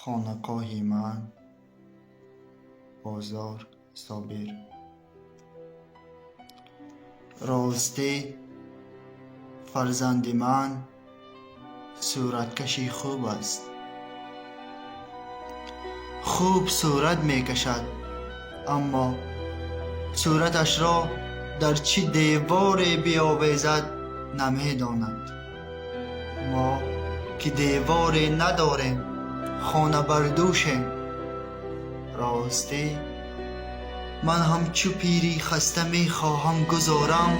Хонақоҳи ман, бозор Собир. Ростӣ, фарзанди ман сураткаши хуб аст. Хуб сурат мекашад, аммо сураташро дар чӣ деворе биовезад, намедонад. Мо ки деворе надорем, хона бардӯшем. Ростӣ, ман ҳамчу пири хаста мехоҳам гузорам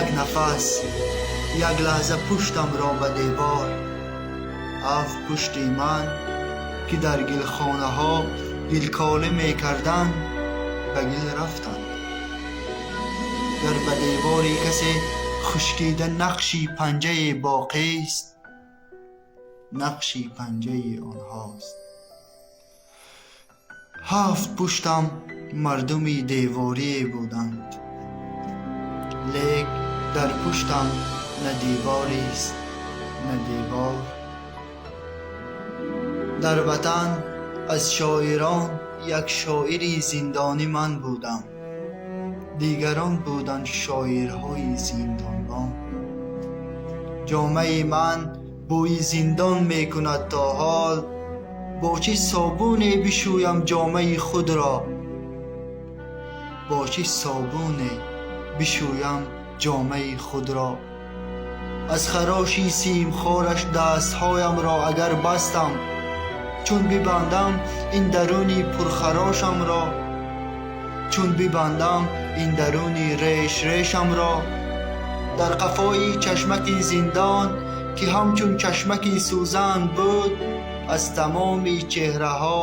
як нафас, як лаҳза пуштамро ба девор. Ҳафт пушти ман, ки дар гилхонаҳо гилколӣ мекарданд, ба гил рафтанд. Гар ба девори касе хушкида нақши панҷае боқист, нақши панҷаи онҳост. Ҳафт пуштам мардуми деворие буданд, лек дар пуштам на деворист, на девор. Дар ватан аз шоирон як шоири зиндонӣ ман будам, дигарон буданд шоирҳои зиндонбон. Ҷомаи ман бӯи зиндон мекунад то ҳол. Бо чӣ собуне бишӯям ҷомаи худро? Бо чӣ собуне бишӯям ҷомаи худро? Аз хароши симхораш дастҳоямро агар бастам, чун бибандам ин даруни пурхарошамро, чун бибандам ин даруни реш-решамро, дар қафои чашмаки зиндон, ки ҳамчун чашмаки сӯзан буд, аз тамоми чеҳраҳо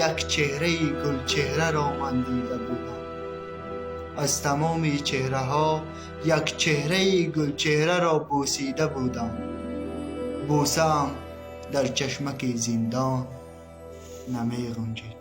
як чеҳраи гулчеҳраро ман дида будам. Аз тамоми чеҳраҳо як чеҳраи гулчеҳраро бӯсида будам. Бӯсаам дар чашмаки зиндон намеғунҷид.